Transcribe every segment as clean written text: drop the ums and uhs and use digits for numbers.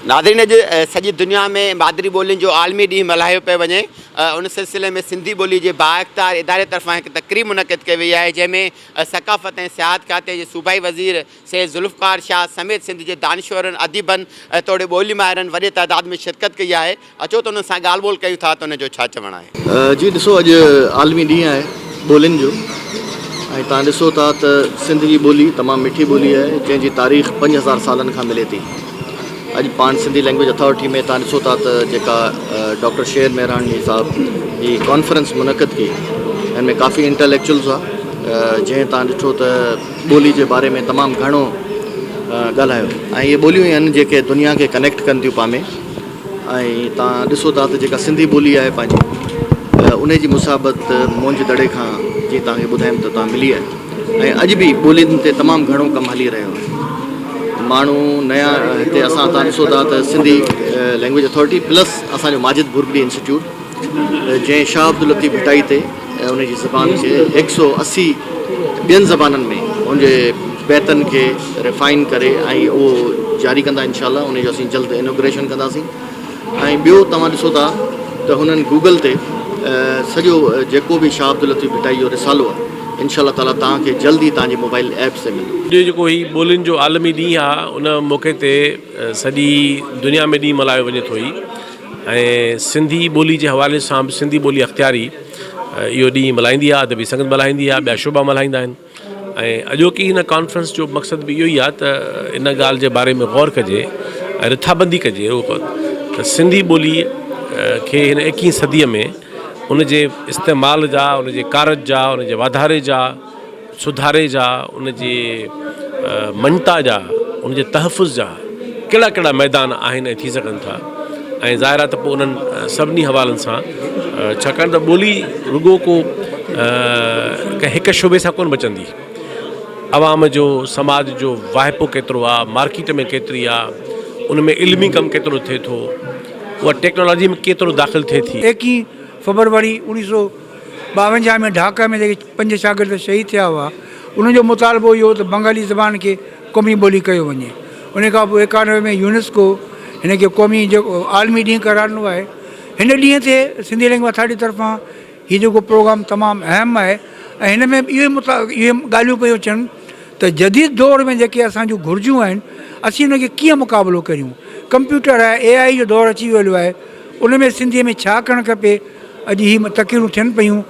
ناظرين اڄ سڄي دنيا ۾ مادري ٻولين جو عالمي ڏينهن ملهايو پيو وڃي ان سلسلي ۾ سنڌي ٻولي جي بااختيار اداري طرفان هڪ تقريب منعقد ڪئي وئي آهي جنهن ۾ ثقافت ۽ سياحت کاتي جي صوبائي وزير سيد ذوالفقار شاهه سميت سنڌ جي دانشورن اديبن توڙي ٻولي ماهرن وڏي تعداد ۾ شرڪت ڪئي آهي اچو ته انهن سان ڳالهه ٻولهه ڪيون ٿا ته انهن جو ڇا چوڻ آهي. جي ڏسو اڄ عالمي ڏينهن آهي ٻولين جو ۽ توهان ڏسو ٿا ته سنڌ جي ٻولي تمام مٺي ٻولي آهي جنهن جي تاريخ 5000 سالن کان ملي ٿي اڄ پاڻ سنڌي لينگويج اٿارٽي ۾ توهان ڏسو ٿا ته جيڪا ڊاڪٽر شير مهراڻي صاحب هي ڪانفرنس منعقد ڪئي هن ۾ ڪافي انٽليڪچوئلز هئا جنهن توهان ڏٺو ته ٻولي جي باري ۾ تمام گهڻو ڳالهايو ۽ اهي ٻوليون ئي آهن جيڪي دنيا کي ڪنيڪٽ ڪن ٿيون پاڻ ۾ ۽ توهان ڏسو ٿا ته جيڪا سنڌي ٻولي آهي پنهنجي انهي جي مصاحبت موهن جي دڙي کان جيئن توهان کي ٻڌايم ته توهان ملي آهي ۽ اڄ به ٻولين تي تمام گهڻو ڪم هلي رهيو آهي ماڻهو نيا هتي اسان توهان ڏسو ٿا ته سنڌي لينگويج اٿارٽي پلس اسان جو ماجد ڀرڳڙي انسٽيٽيوٽ جنهن شاهه عبداللطيف ڀٽائي تي ۽ ان جي زبان کي هڪ سو 80 ٻين زبانن ۾ ان جي بيتن کي ريفائن ڪري ۽ اهو جاري ڪندا انشاء الله ان جو اسين جلد انوگريشن ڪنداسين ۽ ٻيو توهان ڏسو ٿا ته هنن گوگل تي سڄو جيڪو به شاهه عبداللطيف ڀٽائي جو رسالو آهي انشاء الله تعالي توهان کي جلد ئي توهان جي موبائل ايپس تي ملندو. اڄ جيڪو هي ٻولين جو عالمي ڏينهن آهي ان موقعي تي سڄي دنيا ۾ ڏينهن ملهايو وڃي ٿو هي ۽ سنڌي ٻولي جي حوالي سان به سنڌي ٻولي اختياري اهو ڏينهن ملهائيندي آهي ادبي سنگت ملهائيندي آهي ٻيا شعبا ملهائيندا آهن ۽ اڄوڪي هن ڪانفرنس جو مقصد به اهو ئي آهي ته ان ڳالهه جي باري ۾ غور ڪجي ۽ رٿابندي ڪجي ته سنڌي ٻولي کي هن ايڪيهين صديء ۾ ان جي استعمال جا ان جي ڪارج جا ان جي واڌاري جا سڌاري جا، ان جي مڃتا جا، ان جي تحفظ جا ڪهڙا ڪهڙا ميدان آهن ۽ ٿي سگهن ٿا ۽ ظاهر آهي ته پوء انهن سڀني حوالن سان ڇاڪاڻ ته ٻولي رڳو ڪو ڪنهن هڪ شعبي سان ڪونه بچندي عوام جو سماج جو واهپو ڪيترو آهي مارڪيٽ ۾ ڪيتري آهي ان ۾ علمي ڪم ڪيترو ٿئي ٿو اها ٽيڪنالاجي ۾ ڪيترو داخل ٿئي ٿي. ايڪيهين فبروري 1952 ۾ ڍاڪا ۾ جيڪي پنج شاگرد شهيد ٿيا هئا، انهن جو مطالبو اهو هو ته بنگالي زبان کي قومي ٻولي ڪيو وڃي. ان کان پوء 91 ۾ يونيسڪو هن کي قومي جيڪو عالمي ڏينهن قرار ڏنو آهي. هن ڏينهن تي سنڌي لينگويج اٿارٽي طرفان هي جيڪو پروگرام تمام اهم آهي ۽ هن ۾ اهي اهي ڳالهيون پيون اچن ته جديد دور ۾ جيڪي اسان جون گهرجون آهن اسين ان کي ڪيئن مقابلو ڪريون. ڪمپيوٽر آهي، اي آء جو دور اچي ويو آهي، ان ۾ سنڌيء ۾ ڇا ڪرڻ کپي، اڄ هي تقريرون ٿين پيون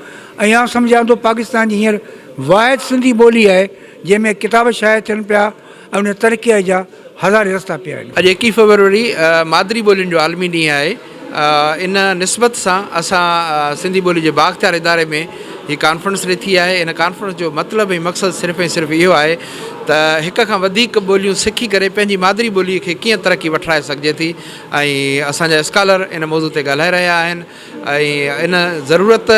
۽ آئون سمجهان ٿو پاڪستان جي هينئر واحد سنڌي ٻولي آهي جنهن ۾ ڪتاب شايع ٿين پيا ۽ ان ترقيء جا هزارين رستا پيا آهن. اڄ 21 فيبروري مادري ٻولين جو عالمي ڏينهن آهي ان نسبت سان اسان سنڌي ٻولي جي بااختيار اداري ۾ هي ڪانفرنس رٿي آهي ان ڪانفرنس جو مطلب ۽ مقصد صرف ۽ صرف اهو آهي ته هڪ کان وڌيڪ ٻوليون سکي ڪري پنهنجي مادري ٻولي کي ڪيئن ترقي وٺرائي سگهجي ٿي ۽ اسان جا اسڪالر ان موضوع تي ڳالهائي رهيا آهن ۽ ان ضرورت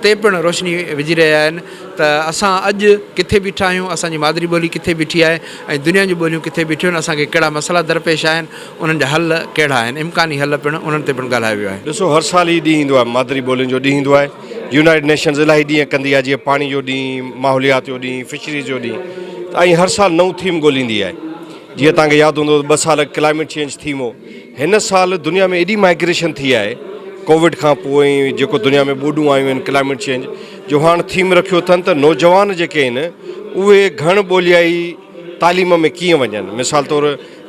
تي پڻ روشني وجهي رهيا آهن ته اسان اڄ ڪٿي بيٺا آهيون، اسان جي مادري ٻولي ڪٿي بيٺي آهي ۽ دنيا جون ٻوليون ڪٿي بيٺيون آهن، اسان کي ڪهڙا مسئلا درپيش آهن، انهن جا حل ڪهڙا آهن، امڪاني حل پڻ انهن تي پڻ ڳالهايو ويو آهي. ڏسو هر سال هي ڏينهن ايندو آهي مادري ٻولين جو ڏينهن ايندو آهي يونائيٽڊ نيشنز الاهي ڏينهن ڪندي آهي جيئن پاڻي جو ڏينهن ماحوليات جو ڏينهن فشريز جو ڏينهن ته ۽ هر سال نئون ٿيم ڳوليندي آهي جيئن توهان کي ياد هوندو ته ٻه سال اڳ ڪلائميٽ چينج ٿيم هو هن سال دنيا ۾ ايڏي مائگريشن ٿي آهي ڪووڊ کان پوء ۽ جيڪو دنيا ۾ ٻوڏون آيون آهن ڪلائميٽ چينج جو هاڻ ٿيم رکيو اٿن ته نوجوان جيڪي آهن اهي گهڻ ٻوليائي تعليم ۾ ڪيئن وڃن مثال طور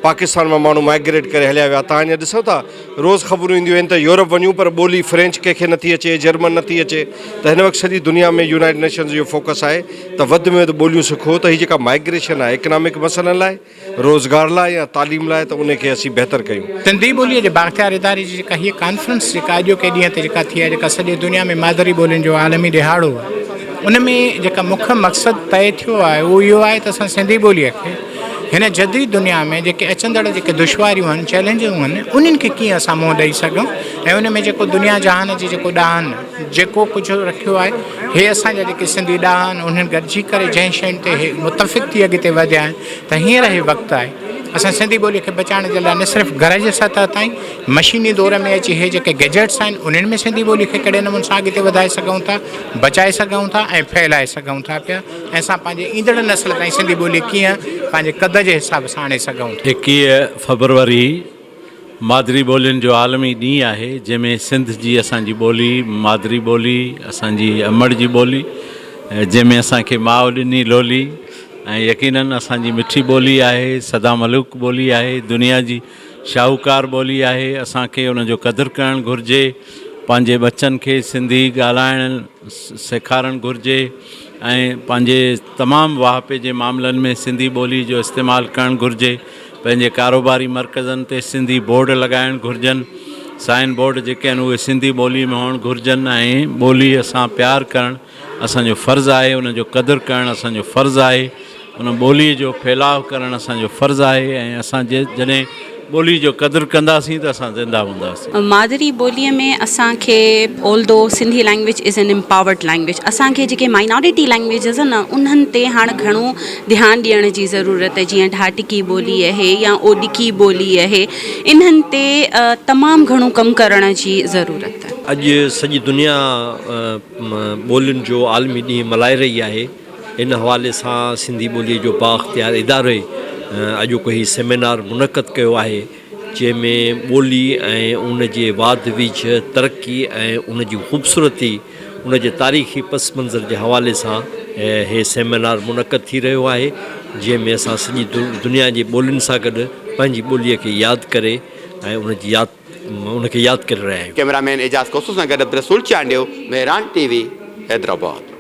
پاڪستان مان ماڻهو مائگريٽ ڪري هليا ويا تان اڃا ڏسو ٿا روز خبرون اينديون آهن ته يورپ وڃون پر ٻولي فرينچ ڪنهن کي نٿي اچي جرمن نٿي اچي ته هن وقت سڄي دنيا ۾ يونائيٽ نيشنز جو فوڪس آهي ته وڌ ۾ وڌ ٻوليون سکو ته هي جيڪا مائگريشن آهي اڪنامڪ مسئلن لاء روزگار لاء يا تعليم لاء ته ان کي اسين بهتر ڪيون. سنڌي ٻوليء جي بااختيار اداري جي جيڪا هيء ڪانفرنس جيڪا اڄوڪي ڏينهن تي جيڪا ٿي آهي جيڪا سڄي دنيا ۾ مادري ٻولين جو عالمي ڏهاڙو آهي ان ۾ جيڪا مک مقصد طئي ٿيو آهي اهو اهو آهي ته اسان سنڌي ٻوليء کي هن جديد دنيا ۾ جيڪي اچندڙ جيڪي دشواريون آهن چئلينجون آهن انهن کي ڪيئن اسان منهن ڏئي سگهون ۽ ان ۾ جيڪو دنيا جهان جي جيڪو ڏاهن جيڪو ڪجهه رکيو آهي هي اسان جا جيڪي سنڌي ڏاها آهن انهن گڏجي ڪري جنهن شين تي هي متفق ٿي اڳتي وڌيا آهن ته هينئر هي وقت آهي اسان سنڌي ٻولي کي بچائڻ جي لاء نه صرف گهر جي سطح تائين مشيني دور ۾ اچي هي جيڪي گيجيٽس آهن انهن ۾ سنڌي ٻولي کي ڪهڙي نموني سان اڳتي وڌائي سگهون ٿا بچائي سگهون ٿا ۽ ڦهلائي سگهون ٿا پيا ۽ اسان پنهنجي ايندڙ نسل تائين سنڌي ٻولي ڪيئن پنهنجي قد جي حساب سان آڻي سگهون ٿا. 21 فبروري. مادري ٻولين جو عالمي ڏينهن آهي جنهن ۾ سنڌ جي اسان جي ٻولي مادري ٻولي اسان جي امڙ جي ٻولي جنهن ۾ اسان کي ماء ڏني لولي ۽ يقينن اسان جي مٺي ٻولي آهي سدا ملوڪ ٻولي آهي دنيا جي شاهوڪار ٻولي آهي اسان کي ان جو قدر ڪرڻ گهرجي پنهنجي ٻچن کي سنڌي ڳالهائڻ سيکارڻ گهرجي ۽ پنهنجي تمام واهپي جي معاملن ۾ سنڌي ٻولي جو استعمال ڪرڻ گهرجي پنهنجي ڪاروباري مرڪزن تي سنڌي بورڊ لڳائڻ گهرجن سائن بورڊ جيڪي آهن اهي سنڌي ٻولي ۾ هئڻ گهرجن ۽ ٻولي سان پيار ڪرڻ اسان جو فرض آهي ان جو قدر ڪرڻ اسان جو فرض آهي ان ٻولي جو ڦهلاء ڪرڻ اسان جو فرض آهي ۽ اسان جڏهن ٻولي جو قدر ڪنداسين ته اسان زنده هونداسين. مادري ٻوليء ۾ اسان کي although Sindhi language is an empowered language اسان کي جيڪي مائنارٽي لينگويجز آهن نه انهن تي هاڻ گهڻو ڌيان ڏيڻ جي ضرورت جيئن ڍاٽڪي ٻولي اهي يا اوڏڪي ٻولي اهي انهن تي تمام گهڻو ڪم ڪرڻ جي ضرورت. اڄ سڄي دنيا ٻولين جو عالمي ڏينهن ملهائي رهي آهي. ان حوالي سان سنڌي ٻوليء جو بااختيار اداري اڄوڪو هي سيمينار منعقد ڪيو آهي، جنهن ۾ ٻولي ۽ ان جي واڌ ويجهه، ترقي ۽ ان جي خوبصورتي، ان جي تاريخي پس منظر جي حوالي سان هي سيمينار منعقد ٿي رهيو آهي، جنهن ۾ اسان سڄي دنيا جي ٻولين سان گڏ پنهنجي ٻوليء کي ياد ڪري ۽ ان جي ياد ان کي ياد ڪري رهيا آهيون. ڪئميرا مين اعجاز کوسو سان گڏ Abdul Rasool Chandio, Mehran T V, Hyderabad.